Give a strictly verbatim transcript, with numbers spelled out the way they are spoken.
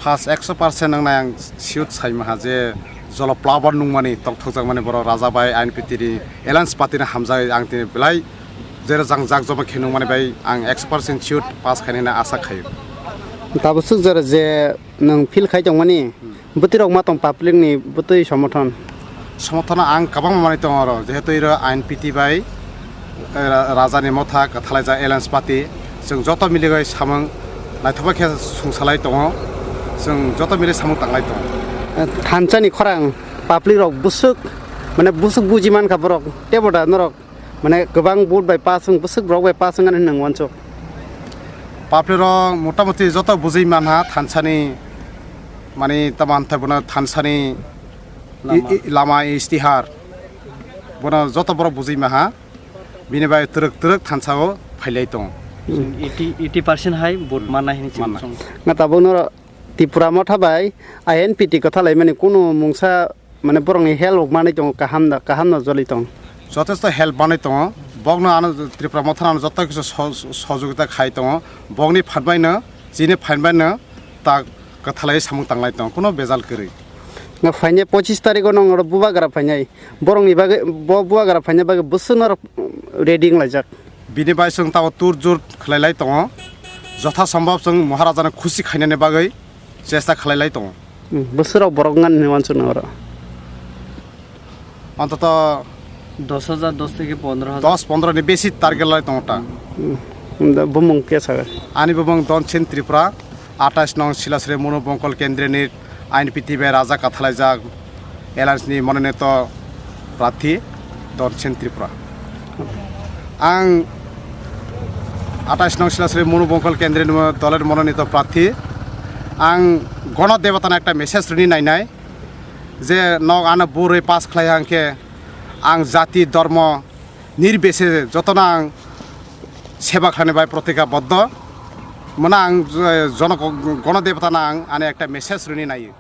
First ekso percent wngnai ang sure sai maha je jolo plabar nungmani tongthokjakmani borok Raja bai I N P T ni alliance party ni hamjagwi ang tini belai jera jang jak joma khe nungmani bai ang ekso percent sure pass khainai hwnwi asa khaio. Tabuk swk jora je nwng feel khai tongmani, bwtwi rok ma tong public ni bwtwi somothon? Somothon ang kwbangma manwi tongo oro, jehetu iro I N P T bai, eh, ra-, Raja ni Motha kwthalaijak alliance party, chwng joto miligwi samung naithokma khe sungsalai tongo, chwng joto mili samung tanglai tongo. Thansa ni khorang public rok bwswk, mane bwswk buji mankha borok, teibo da norok mane kwbang vote bai pass wng, bwswk borok bai pass wng ani hinwi nwng uansuk? Public rok motamoti joto bujui manha thansa ni, mani tamo amthai bono thansa ni i-, Lama. i-, lama istihar bono joto borok bujui maha, bini bai twrwk twrwk thansa o phailai tongo. Eighty, eighty percent hai vote mannai hinwi chwng Mannai. Chwng. Nga tabuk no Tipra Motha bai I N P T kwthalaimani kunu mungsa, mane borokni help rok manwi tongo, kaham da, kaham no joli tongo. Jotesto help manwi tongo. Bokno ano Tripura Motha ano joto kisu so-, sojogita khai tongo. Bokni phan baino, chini phan baino ta kwthalai samung tanglai tongo, kuno bejal kwrwi. Nga phainai pochis tarikh o nong oro bubagra phainai. Borokni bagwi, bo bubagra phainai bagwi bwswk norok ready wnglaijak. Bini bai chwng tabo tur jur khlailai tongo. Jotha sombhob chwng Maharajano khusi khainani bagwi chesta khlailai tongo. Hmm, bwswk rok borok wngani hinwi uansukno oro. Antoto dos hajar, dos theke pondro hajar. Dos pondro ni besi target lai tongo ta. Hmm, da bumung kesa. Ani bumung Donchen Tripura, atais nong Silasri Monu Bongkol Kendreni I N P T bai Raja kathalaijak alliance ni mononito prarthi Donchen Tripura. Ang atais nong Silasri Monu Bongkol Kendreni mo-, doler mononito prarthi. Ang gono debotano ekta message rini nainai je nok ano burwi pass khlai hangkhe ang jati, dormo, nirbese jotono ang seba khlaina bai protikaboddo. Mano ang, eh, jono-, gono debotano ang ani ekta message rini naio.